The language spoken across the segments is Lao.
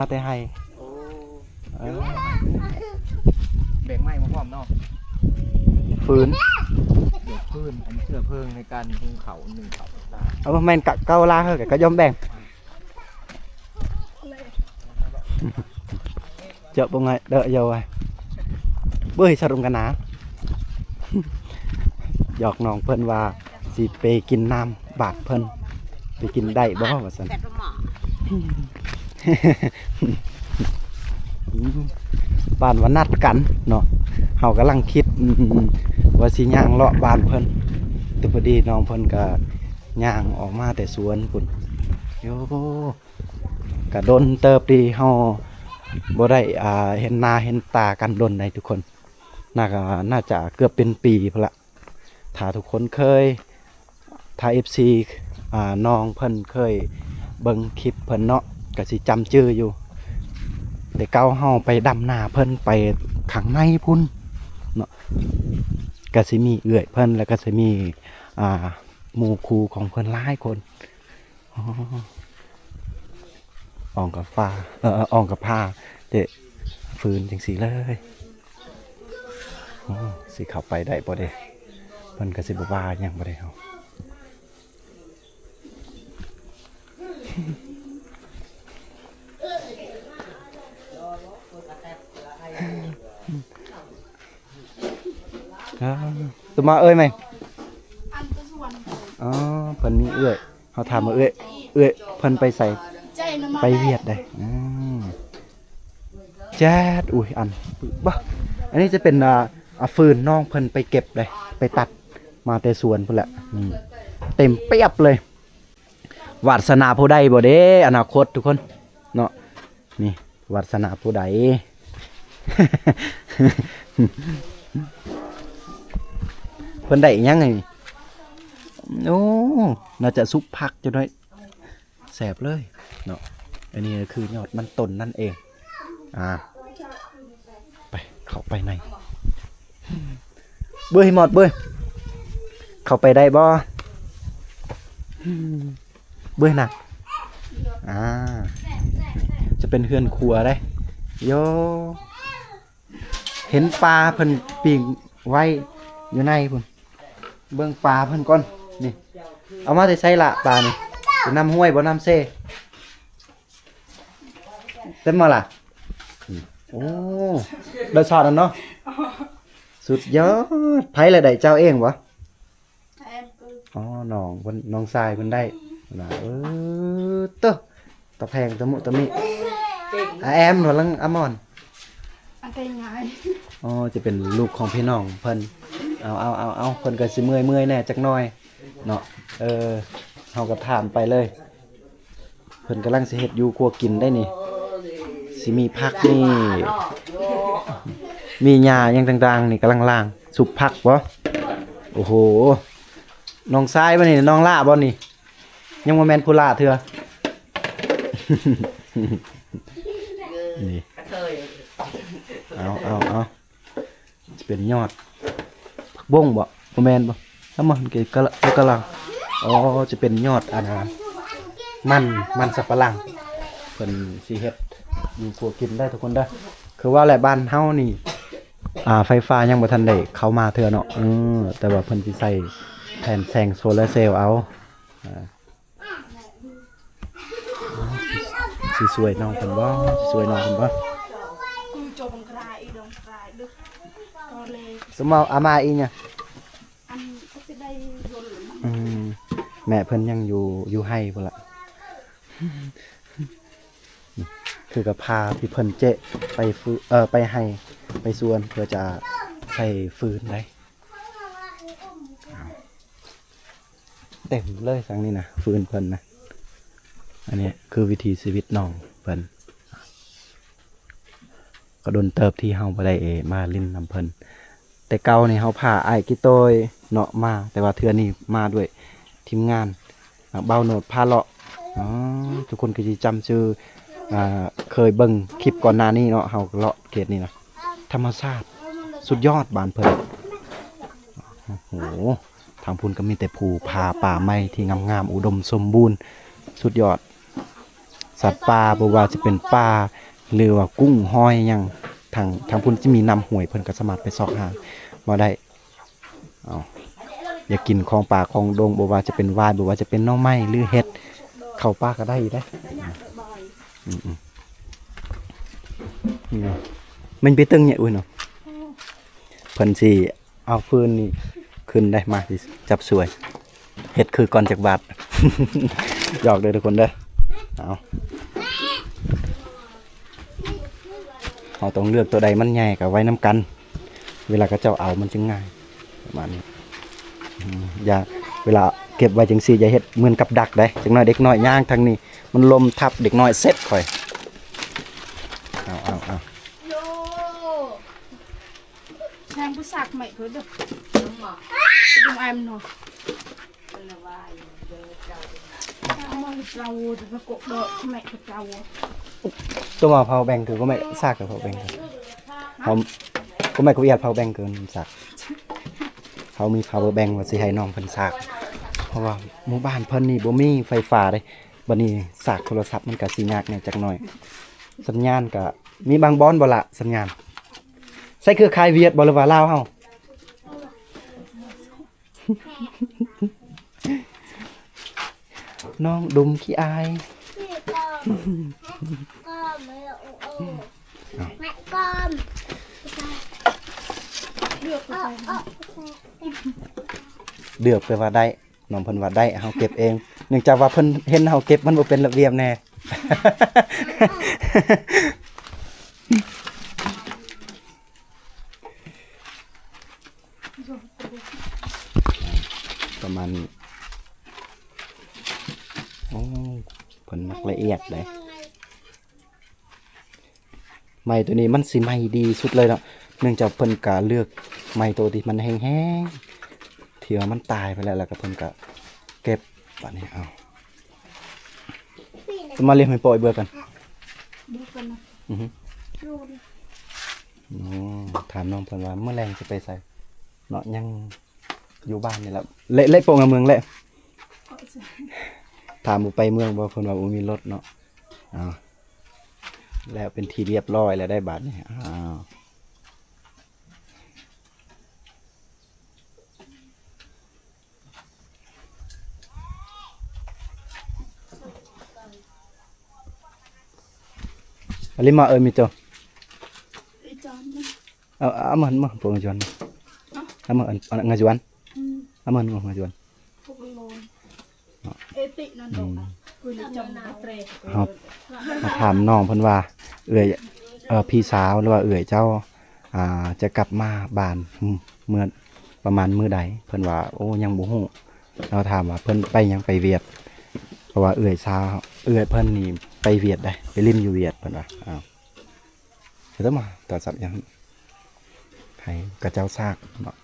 ມາແຕ່ໄຮ່. ໂອ້ ເອີ ແບກໄມ້ມາພ້ອມເນາະ ຟືນ ແບກຟືນ ອັນເຊື້ອເພີງໃນການຫຸງເຂົ້າ ໜຶ້ງເຂົ້າຕ່າງໆ. ເອົາ ແມ່ນກະເກົາລາເຮີກະ ກະຍອມແບ່ງ. ເຈາະບໍ່ງ່າຍເດີ ເຍົາໄວ້ ເບິ່ງໃຫ້ສະລົມກັນນາ ຫຍອກນ້ອງເພິ່ນວ່າຊິໄປກິນນ້ຳບາດເພິ່ນ ໄປກິນໄດ້ບໍ່ວ່າຊັ້ນ. ບ້ານວ່ານັດກັນເນາະ ເຮົາກຳລັງຄິດ ອືມ ວ່າຊິຍ່າງເລາະບ້ານເພິ່ນ ແຕ່ພໍດີນ້ອງເພິ່ນກະຍ່າງອອກມາແຕ່ສວນພຸ້ນ ໂຍ ກະດົນເຕີບທີ່ເຮົາບໍ່ໄດ້ ອ່າ ເຫັນໜ້າເຫັນຕາກັນດົນໃດ໋ທຸກຄົນ ໜ້າ ໜ້າຈະເກືອບເປັນປີພຸ້ນລະ. ຖ້າທຸກຄົນເຄີຍ ຖ້າເອັຟຊີ ອ່າ ນ້ອງເພິ່ນເຄີຍເບິ່ງຄລິບເພິ່ນເນາະ ກະຊິຈຳຈື່ຢູ່ ແຕ່ເກົ່າເຮົາໄປດຳນາເພິ່ນໄປຂ້າງໃນພຸ້ນເນາະ ກະຊິມີເອື້ອຍເພິ່ນ ແລ້ວກະຊິມີ ອ່າ ໝູ່ຄູ່ຂອງເພິ່ນຫຼາຍຄົນ. ອໍ ອ່ອງກະຟ້າ ເອີ ອ່ອງກະພ້າ ເຕະຟືນຈັ່ງຊີ້ເລີຍ. ໂອ້ ຊິເຂົ້າໄປໄດ້ບໍ່ເດ? ເພິ່ນກະຊິບໍ່ວ່າຫຍັງບໍ່ເດເຮົາ? ອ່າ ຕົວມາເອີຍໄໝ? ອັນຕົວສວນ. ອໍ ເພິ່ນມີເອື້ອຍ ເຮົາຖາມວ່າເອື້ອຍ ເອື້ອຍເພິ່ນໄປໃສ? ໄປຫວຽດໃດ໋. ອືມ ແຈດ ອຸ້ຍ ອັນ ບະ ອັນນີ້ຈະເປັນ ອ່າ ອາ ຟືນນ້ອງເພິ່ນໄປເກັບໃດ໋ ໄປຕັດມາແຕ່ສວນພຸ້ນແຫຼະ. ອືມ ເຕັມປຽບເລີຍ. ວາດສະໜາຜູ້ໃດບໍ່ເດ ອະນາຄົດທຸກຄົນເນາະ. ນີ້ ວາດສະໜາຜູ້ໃດ ເພິ່ນໄດ້ອີ່ຫຍັງນີ້? ໂອ້ ໜ້າຈະສຸບຜັກຢູ່ໜ້ອຍ ແຊບເລີຍເນາະ. ອັນນີ້ກະຄືຍອດມັນຕົ້ນນັ້ນເອງ. ອ່າ ໄປ ເຂົ້າໄປໃນ ເບິ່ງໃຫ້ໝົດເບິ່ງ ເຂົ້າໄປໄດ້ບໍ່? ເບິ່ງນະ ອ່າ ຈະເປັນເຮືອນຄົວເດ້. ໂຢ ເຫັນປາເພິ່ນປີ້ງໄວ້ຢູ່ໃນພຸ້ນ. ເບິ່ງປາເພິ່ນກ່ອນ ນີ້ ເອົາມາແຕ່ໃສລະປານີ້? ເປັນນ້ຳຫ້ວຍບໍ່ ນ້ຳເຊ? ເຕັມບໍ່ລະ? ໂອ້ ໄດ້ຊາດແລ້ວເນາະ ສຸດຍອດ. ໃຜລະໄດ້ ເຈົ້າເອງບໍ່? ອໍ ນ້ອງເພິ່ນ ນ້ອງຊາຍເພິ່ນໄດ້ນະ. ເອີ ເຕີ ຕາແພງຕະມຸຕະມິ ອາແອມ ຫຼືວ່າອາມອນ? ອັນເຕັງຫາຍ. ອໍ ຈະເປັນລູກຂອງພີ່ນ້ອງເພິ່ນ. ເອົາ ເອົາ ເອົາ ເອົາ ເພິ່ນກະຊິເມື່ອຍໆແດ່ຈັກໜ້ອຍເນາະ. ເອີ ເຮົາກະຖາມໄປເລີຍ. ເພິ່ນກຳລັງຊິເຮັດຢູ່ຄົວກິນໄດ໋ນີ້ ຊິມີຜັກ ມີ ມີຫຍ້າຫຍັງຕ່າງໆນີ້ ກຳລັງລ້າງ ສຸບຜັກບໍ່? ໂອ້ໂຫ ນ້ອງຊາຍບໍ່ນີ້ ນ້ອງຫຼ້າບໍ່ນີ້? ຍັງບໍ່ແມ່ນຜູ້ຫຼ້າເທື່ອ ນີ້ ເອົາ ເອົາ ເອົາ. ຈະເປັນຍອດຜັກບົ້ງບໍ່? ບໍ່ແມ່ນບໍ່? ທຳມະ ກະລະ ກະລະ ອໍ ຈະເປັນຍອດ ອັນນະ ມັນ ມັນສຳປະຫຼັງ. ເພິ່ນຊິເຮັດຢູ່ຄົວກິນໄດ້ທຸກຄົນເດີ. ຄືວ່າແຫຼະ ບ້ານເຮົານີ້ ອ່າ ໄຟຟ້າຍັງບໍ່ທັນໄດ້ເຂົ້າມາເທື່ອເນາະ. ເອີ ແຕ່ວ່າເພິ່ນຊິໃສ່ແຜ່ນແສງໂຊລາເຊວເອົາ ອ່າ. ຊິຊ່ວຍນ້ອງເພິ່ນບໍ່? ຊິຊ່ວຍນ້ອງເພິ່ນບໍ່? ສະເໝີອາມາອີຫຍັງ? ອືມ ແມ່ເພິ່ນຍັງຢູ່ ຢູ່ໄຮ່ພຸ້ນລະ. ຄືກັບພາທີ່ເພິ່ນເຈາະໄປຟື ເອີ ໄປໄຮ່ໄປສວນ ເພື່ອຈະໃສ່ຟືນໄດ໋. ເຕັມເລີຍທາງນີ້ນະ ຟືນເພິ່ນນະ. ອັນນີ້ຄືວິຖີຊີວິດນ້ອງເພິ່ນ ກະດົນເຕີບທີ່ເຮົາບໍ່ໄດ້ມາຫຼິ້ນນຳເພິ່ນ. ແຕ່ເກົ່ານີ້ເຮົາພາອ້າຍກິໂຕ້ຍເນາະມາ ແຕ່ວ່າເທື່ອນີ້ມາດ້ວຍທີມງານ ອ່າ ບ່າວໂນດພາເລາະ. ອໍ ທຸກຄົນກະຊິຈຳຊື່ ອ່າ ເຄີຍເບິ່ງຄລິບກ່ອນໜ້ານີ້ເນາະ ເຮົາເລາະເຂດນີ້ນະ ທຳມະຊາດສຸດຍອດບ້ານເພິ່ນ. ໂອ້ໂຫ ທາງພຸ້ນກະມີແຕ່ພູຜາປ່າໄມ້ທີ່ງາມໆ ອຸດົມສົມບູນ ສຸດຍອດ. ສັດປ່າ ບໍ່ວ່າຈະເປັນປາ ຫຼືວ່າກຸ້ງ ຫອຍຫຍັງ ທາງ ທາງພຸ້ນຈະມີນ້ຳຫ້ວຍ ເພິ່ນກໍສາມາດໄປຊອກຫາມາໄດ້. ເອົາ ຢາກກິນຂອງປ່າຂອງດົງ ບໍ່ວ່າຈະເປັນຫວາຍ ບໍ່ວ່າຈະເປັນໜໍ່ໄມ້ ຫຼືເຫັດ ເຂົ້າປ່າກໍໄດ້ຢູ່ເດ້. ອືມໆ ມັນໄປຕຶງນີ້ ອຸ້ຍເນາະ ເພິ່ນຊິ ເອົາຟືນນີ້ຂຶ້ນໄດ້ ມາຊິຈັບສວຍ ເຮັດຄືກ່ອນຈັກບາດ ຫຍອກເດີທຸກຄົນເດີ. ເອົາ ເຮົາຕ້ອງເລືອກໂຕໃດມັນໃຫຍ່ກໍໄວ້ນຳກັນ ເວລາເຂົາເຈົ້າເອົາມັນຈຶ່ງງ່າຍ ປະມານນີ້. ອືມ ຢ່າ ເວລາເກັບໄວ້ຈັ່ງຊີ້ ຢ່າເຮັດເໝືອນກັບດັກເດ້ ຈັກໜ້ອຍເດັກນ້ອຍຍ່າງທາງນີ້ ມັນລົ້ມທັບເດັກນ້ອຍເສັດຂ້ອຍ. ເອົາ ເອົາ ເອົາ. ໂຕມາເຜົາແບ່ງຄື ກໍແມ່ນສາກກັບເຜົາແບ່ງຄື ເຮົາ ກໍແມ່ນກໍອຽດເຜົາແບ່ງຄືສາກ ເຮົາມີພາວເວີແບ່ງວ່າຊິໃຫ້ນ້ອງເພິ່ນສາກ ເພາະວ່າໝູ່ບ້ານເພິ່ນນີ້ບໍ່ມີໄຟຟ້າເດ້ ບັດນີ້ສາກໂທລະສັບມັນກະຊິຍາກແດ່ຈັກໜ້ອຍ ສັນຍານກະມີບາງບ່ອນບໍ່ລະ ສັນຍານ ໃຊ້ເຄືອຂ່າຍຫວຽດບໍ່ ຫຼືວ່າລາວເຮົາ? ນ້ອງດົມຂີ້ອາຍ. ເລືອກແປວ່າໄດ້ ນ້ອງເພິ່ນວ່າໄດ້ ເຮົາເກັບເອງ ເນື່ອງຈາກວ່າເພິ່ນເຫັນເຮົາເກັບ ມັນບໍ່ເປັນລະບຽບແດ່. ປະມານນີ້ ໂອ້ ເພິ່ນມັກລະອຽດເດ້. ໄມ້ໂຕນີ້ມັນຊິໄໝ້ດີສຸດເລີຍເນາະ ເນື່ອງຈາກເພິ່ນກະເລືອກໄມ້ໂຕທີ່ມັນແຫ້ງໆ ທີ່ວ່າມັນຕາຍໄປແລ້ວ ແລ້ວກະເພິ່ນກະເກັບ. ບາດນີ້ເອົາ ມາລຽກໃຫ້ປ່ອຍເບືອກັນ ອືຮຶ ໂອ້ ຖາມນ້ອງເພິ່ນວ່າມື້ແລງຊິໄປໃສເນາະ ຍັງຢູ່ບ້ານນີ້ແຫຼະ ເລະ ເລະໂປງເມືອງແຫຼະ ຖາມວ່າໄປເມືອງບໍ່ ເພິ່ນວ່າບໍ່ມີລົດເນາະ. ເອົາ ແລ້ວເປັນທີ່ລຽບຮ້ອຍແລ້ວໄດ໋ບາດນີ້ ເອົາ. ອາລິມາເອີຍມິໂຕ ເອົາ ເອົາມາ ມາ ພວກງາຈວນ ເອົາມາ ອັນ ງາຈວນ ເອົາມາ ງາຈວນ. ເຮົາ ເຮົາຖາມນ້ອງເພິ່ນວ່າ ເອື້ອຍ ເອີ ພີ່ສາວ ຫຼືວ່າເອື້ອຍເຈົ້າ ອ່າ ຈະກັບມາບ້ານ ເມື່ອ ປະມານມື້ໃດ ເພິ່ນວ່າ ໂອ້ ຍັງບໍ່ຮູ້. ເຮົາຖາມວ່າເພິ່ນໄປຫຍັງ ໄປຫວຽດ ເພາະວ່າເອື້ອຍສາວ ເອື້ອຍເພິ່ນນີ້ໄປຫວຽດໄດ໋ ໄປຫຼິ້ນຢູ່ຫວຽດ ເພິ່ນວ່າ. ເອົາ ເຮັດມາໂທລະສັບຫຍັງໃຫ້ຂະເຈົ້າສາກເນາະ.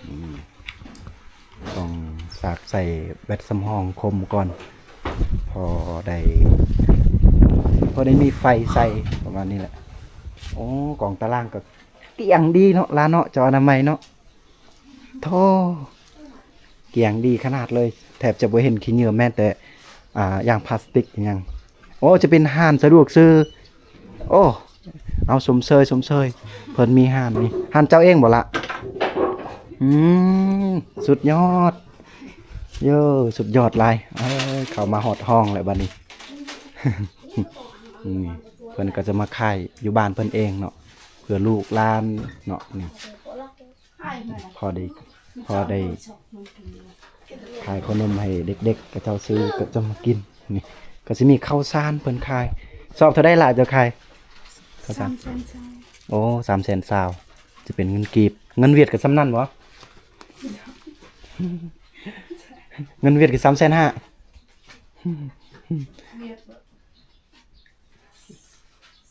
ອືມ ຕ້ອງສາກໃສ່ແບັດສຳຮອງຄົມກ່ອນ ພໍໄດ້ ພໍໄດ້ມີໄຟໃສ່ ປະມານນີ້ແຫຼະ. ໂອ້ ກອງຕາລ່າງກໍກ້ຽງດີເນາະ ລາເນາະ ເຈົ້າອະນາໄມເນາະ. ໂທ້ ກ້ຽງດີຂະໜາດເລີຍ ແທບຈະບໍ່ເຫັນຂີ້ເຫຍື້ອ ແມ່ນແຕ່ ອ່າ ຢ່າງພລາສຕິກຫຍັງ. ໂອ້ ຈະເປັນຮ້ານສະດວກຊື້. ໂອ້ ເອົາ ຊົມເຊີຍ ຊົມເຊີຍ ເພິ່ນມີຮ້ານນີ້. ຮ້ານເຈົ້າເອງບໍ່ລະ? ອືມ ສຸດຍອດ ໂຢ ສຸດຍອດຫຼາຍ. ເອີຍ ເຂົ້າມາຮອດຫ້ອງແລ້ວບັດນີ້. ນີ້ ເພິ່ນກໍຈະມາຂາຍຢູ່ບ້ານເພິ່ນເອງເນາະ ເພື່ອລູກຫຼານເນາະ ນີ້. ພໍໄດ້ ພໍໄດ້ຂາຍເຂົ້າໜົມໃຫ້ເດັກໆ ເຂົາເຈົ້າຊື້ ເຂົາເຈົ້າມາກິນ. ນີ້ກໍຊິມີເຂົ້າສານເພິ່ນຂາຍ. ຊອບເທົ່າໃດລະ ເຈົ້າຂາຍເຂົ້າສານ? ສາມແສນຊາວ. ໂອ້ ສາມແສນຊາວ ຈະເປັນເງິນກີບ. ເງິນຫວຽດກໍສ່ຳນັ້ນບໍ່? ເງິນຫວຽດກໍສາມແສນຫ້າ.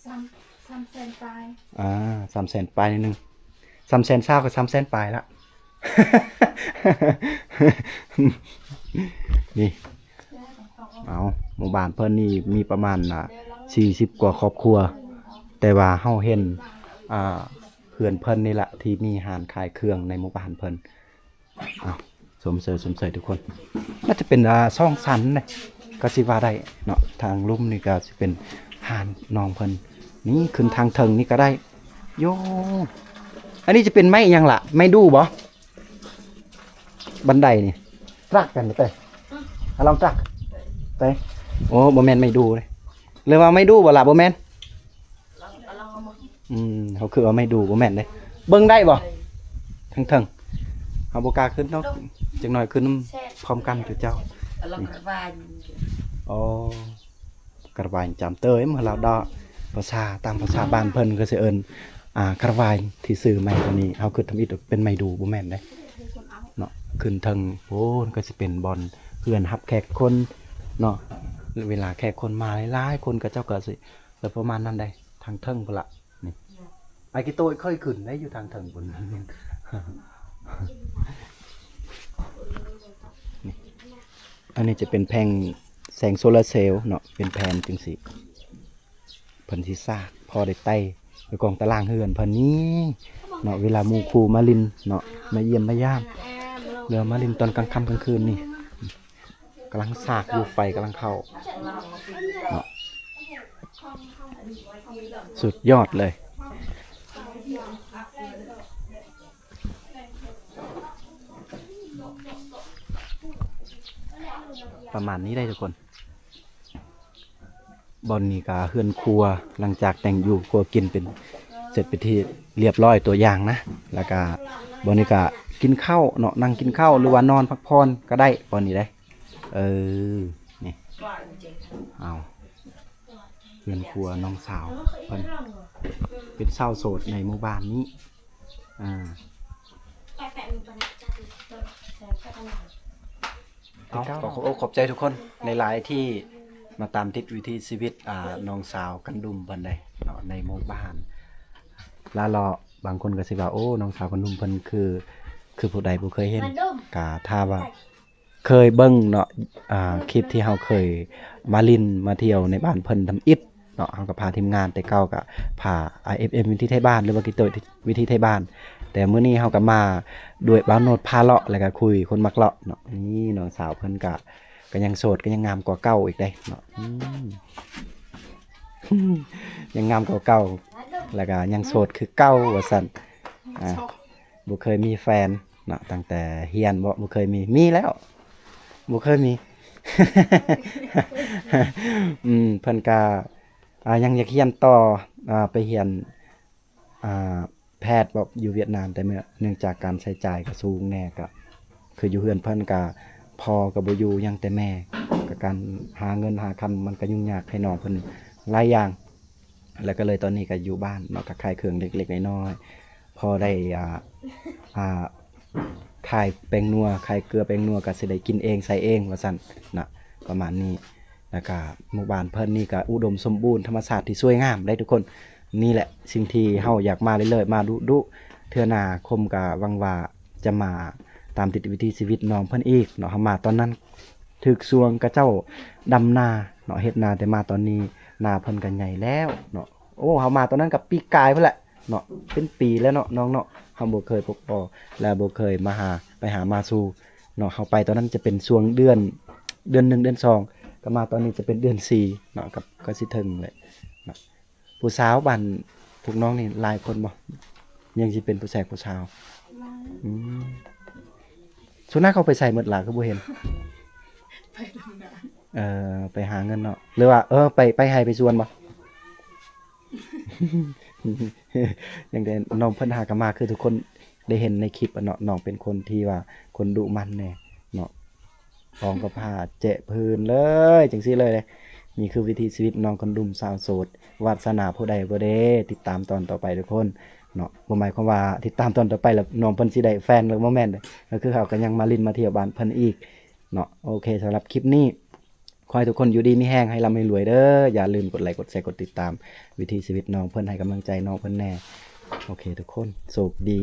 ສາມ ສາມແສນປາຍ. ອ່າ ສາມແສນປາຍໜ້ອຍໜຶ່ງ. ສາມແສນຊາວກໍສາມແສນປາຍລະ. ນີ້ ເອົາ ໝູ່ບ້ານເພິ່ນນີ້ມີປະມານ ອ່າ ສີ່ສິບກວ່າຄອບຄົວ ແຕ່ວ່າເຮົາເຫັນ ອ່າ ເຮືອນເພິ່ນນີ້ລະ ທີ່ມີຮ້ານຂາຍເຄື່ອງໃນໝູ່ບ້ານເພິ່ນ. ເອົາ ຊົມເຊີຍ ຊົມເຊີຍທຸກຄົນ. ໜ້າຈະເປັນ ອ່າ ສອງຊັ້ນເດ້ ກໍຊິວ່າໄດ້ເນາະ. ທາງລຸ່ມນີ້ກໍຊິເປັນຮ້ານນ້ອງເພິ່ນ. ນີ້ຂຶ້ນທາງເທິງນີ້ກໍໄດ້. ໂຢ ອັນນີ້ຈະເປັນໄມ້ຫຍັງລະ? ໄມ້ດູ່ບໍ? ບັນໄດນີ້ ຕຣັກກັນໄປ. ອາ ລອງຕຣັກໄປ. ໂອ້ ບໍ່ແມ່ນໄມ້ດູ່ເດ້. ຫຼືວ່າໄມ້ດູ່ບໍລະ? ບໍ່ແມ່ນ. ອືມ ເຮົາຄືວ່າໄມ້ດູ່ ບໍ່ແມ່ນເດ້. ເບິ່ງໄດ້ບໍ່? ເທິງໆ ເຮົາບໍ່ກ້າຂຶ້ນເນາະ. ຈັກໜ້ອຍຂຶ້ນນຳ ແຊບ ພ້ອມກັນຈຸເຈົ້າ. ລອງກະວາຍ. ອໍ ກະວາຍຈາມເຕີຍ ເມື່ອລາວດອກ. ພາສາ ຕາມພາສາບ້ານເພິ່ນກໍຊິເອີ້ນ ອາ ກະວາຍ ທີ່ຊື້ໄມ້ຕົວນີ້. ເຮົາຄິດທຳອິດວ່າເປັນໄມ້ດູ່ ບໍ່ແມ່ນເດ້ເນາະ. ຂຶ້ນເທິງໂພນກໍຊິເປັນບ່ອນເຮືອນຮັບແຂກຄົນເນາະ. ເວລາແຂກຄົນມາຫຼາຍໆຄົນ ເຂົາເຈົ້າກໍຊິ ແບບປະມານນັ້ນໄດ໋ ທາງເທິງພຸ້ນລະ. ນີ້ ອາກິໂຕຍເຄີຍຂຶ້ນໄດ້ຢູ່ທາງເທິງພຸ້ນ. ນີ້ ອັນນີ້ຈະເປັນແຜງແສງໂຊລາເຊວເນາະ ເປັນແຜ່ນຈັ່ງຊີ້. ເພິ່ນຊິສາກພໍໄດ້ໄຕ້ໄປກອງຕາລ່າງເຮືອນເພິ່ນນີ້ເນາະ. ເວລາໝູ່ຄູ່ມາຫຼິ້ນເນາະ ມາຢ້ຽມມາຢາມ ຫຼືມາຫຼິ້ນຕອນກາງຄ່ຳກາງຄືນນີ້ ກຳລັງສາກຢູ່ ໄຟກຳລັງເຂົ້າເນາະ. ສຸດຍອດເລີຍ. ປະມານນີ້ໄດ໋ທຸກຄົນ. ບ່ອນນີ້ກະເຮືອນຄົວ ຫຼັງຈາກແຕ່ງຢູ່ຄົວກິນເປັນ ເສັດເປັນທີ່ລຽບຮ້ອຍຕົວຢ່າງນະ. ແລ້ວກະບ່ອນນີ້ກະກິນເຂົ້າເນາະ ນັ່ງກິນເຂົ້າ ຫຼືວ່ານອນພັກຜ່ອນກໍໄດ້ບ່ອນນີ້ເດ້. ເອີ ນີ້ ເອົາ ເຮືອນຄົວນ້ອງສາວເພິ່ນ ເປັນສາວໂສດໃນໝູ່ບ້ານນີ້. ອາ ເອົາ ກໍຂອບອົກຂອບໃຈທຸກຄົນຫຼາຍໆ ທີ່ມາຕາມຕິດວິຖີຊີວິດ ອາ ນ້ອງສາວກັນດຸມເພິ່ນໄດ໋ເນາະ ໃນໝູ່ບ້ານລາເລາະ. ບາງຄົນກໍຊິວ່າ ໂອ້ ນ້ອງສາວກັນດຸມເພິ່ນຄື ຄືຜູ້ໃດບໍ່ເຄີຍເຫັນ. ກະຖ້າວ່າເຄີຍເບິ່ງເນາະ ອາ ຄລິບທີ່ເຮົາເຄີຍມາຫຼິ້ນມາທ່ຽວໃນບ້ານເພິ່ນທຳອິດ ເນາະ. ເຮົາກໍພາທີມງານແຕ່ເກົ່າ ກໍພາ ອາ ເອັຟເອັມ ວິຖີໄທບ້ານ ຫຼືວ່າກິໂຕຍ ວິຖີໄທບ້ານ. ແຕ່ມື້ນີ້ເຮົາກໍມາດ້ວຍບ່າວໂນດພາເລາະ ແລ້ວກໍຄຸຍຄົນມັກເລາະເນາະ. ນີ້ນ້ອງສາວເພິ່ນກໍ ກໍຍັງໂສດ ກໍຍັງງາມກວ່າເກົ່າອີກເດ້ເນາະ. ອືມ ຍັງງາມກວ່າເກົ່າ ແລ້ວກໍຍັງໂສດຄືເກົ່າວ່າຊັ້ນ. ອາ ບໍ່ເຄີຍມີແຟນເນາະ ຕັ້ງແຕ່ຮຽນບໍ? ບໍ່ເຄີຍມີ. ມີແລ້ວ ບໍ່ເຄີຍມີ. ອືມ ເພິ່ນກະ ອາ ຍັງຢາກຮຽນຕໍ່ ອາ ໄປຮຽນ ອາ ແພດບໍ ຢູ່ຫວຽດນາມ. ແຕ່ເນື່ອງຈາກການໃຊ້ຈ່າຍກະສູງແດ່ ກະຄືຢູ່ເຮືອນເພິ່ນກະພໍ່ກະບໍ່ຢູ່ ຍັງແຕ່ແມ່ ກະການຫາເງິນຫາຄຳມັນກະຫຍຸ້ງຍາກໃຫ້ນ້ອງເພິ່ນຫຼາຍຢ່າງ. ແລ້ວກໍເລີຍຕອນນີ້ກໍຢູ່ບ້ານເນາະ ກໍຂາຍເຄື່ອງເລັກໆນ້ອຍໆ ພໍໄດ້ ອ່າ ອ່າ ຂາຍແປ້ງນົວ ຂາຍເກືອແປ້ງນົວ ກໍຊິໄດ້ກິນເອງໃຊ້ເອງວ່າຊັ້ນນະ ປະມານນີ້. ແລ້ວກໍໝູ່ບ້ານເພິ່ນນີ້ກໍອຸດົມສົມບູນ ທຳມະຊາດທີ່ສວຍງາມເດ້ທຸກຄົນ. ນີ້ແຫຼະສິ່ງທີ່ເຮົາຢາກມາເລື້ອຍໆ ມາດຸໆ ເທື່ອໜ້າຄົມກໍຫວັງວ່າຈະມາຕາມຕິດວິຖີຊີວິດນ້ອງເພິ່ນອີກເນາະ. ເຮົາມາຕອນນັ້ນ ຖືກຊ່ວງຂະເຈົ້າດຳນາເນາະ ເຮັດນາ. ແຕ່ມາຕອນນີ້ນາເພິ່ນກໍໃຫຍ່ແລ້ວເນາະ. ໂອ້ ເຮົາມາຕອນນັ້ນກໍປີກາຍພຸ້ນແຫຼະເນາະ ເປັນປີແລ້ວເນາະນ້ອງເນາະ. ເຮົາບໍ່ເຄີຍພົບພໍ້ ແລະ ບໍ່ເຄີຍມາຫາ ໄປຫາມາສູ່ເນາະ. ເຮົາໄປຕອນນັ້ນຈະເປັນຊ່ວງເດືອນ ເດືອນໜຶ່ງ ເດືອນສອງ ກໍມາຕອນນີ້ຈະເປັນເດືອນສີ່ເນາະ ກໍ ກໍຊິເຖິງແຫຼະເນາະ. ຜູ້ສາວບ້ານພວກນ້ອງນີ້ຫຼາຍຄົນບໍ່? ຍັງຊິເປັນຜູ້ແສກຜູ້ສາວ. ອືມ ສ່ວນຫຼາຍເຂົາໄປໃສໝົດລະ ຄືບໍ່ເຫັນ? ໄປດຳນາ. ເອີ ໄປຫາເງິນເນາະ ຫຼືວ່າ ເອີ ໄປ ໄປໄຮ່ໄປສວນບໍ່? ຍັງແຕ່ນ້ອງເພິ່ນຫາກໍມາ ຄືທຸກຄົນໄດ້ເຫັນໃນຄລິບອະເນາະ. ນ້ອງເປັນຄົນທີ່ວ່າຄົນດຸໝັ່ນແດ່ເນາະ. ປອງກັບຜ້າແຈະພື້ນເລີຍ ຈັ່ງຊີ້ເລີຍເດ້. ນີ້ຄືວິຖີຊີວິດນ້ອງຄົນດຸມສາວໂສດ. ວາດສະໜາຜູ້ໃດບໍ່ເດ້ ຕິດຕາມຕອນຕໍ່ໄປທຸກຄົນເນາະ. ບໍ່ໝາຍຄວາມວ່າຕິດຕາມຕອນຕໍ່ໄປແລ້ວນ້ອງເພິ່ນຊິໄດ້ແຟນ ຫຼືບໍ່ແມ່ນເດ້. ກໍຄືເຮົາກໍຍັງມາຫຼິ້ນມາທ່ຽວບ້ານເພິ່ນອີກເນາະ. ໂອເຄ ສຳລັບຄລິບນີ້ ຂໍໃຫ້ທຸກຄົນຢູ່ດີມີແຮງ ໃຫ້ລ່ຳໃຫ້ລວຍເດີ້. ຢ່າລືມກົດໄລ ກົດແຊ ກົດຕິດຕາມວິຖີຊີວິດນ້ອງເພິ່ນ ໃຫ້ກຳລັງໃຈນ້ອງເພິ່ນແດ່. ໂອເຄ ທຸກຄົນ ໂຊກດີ.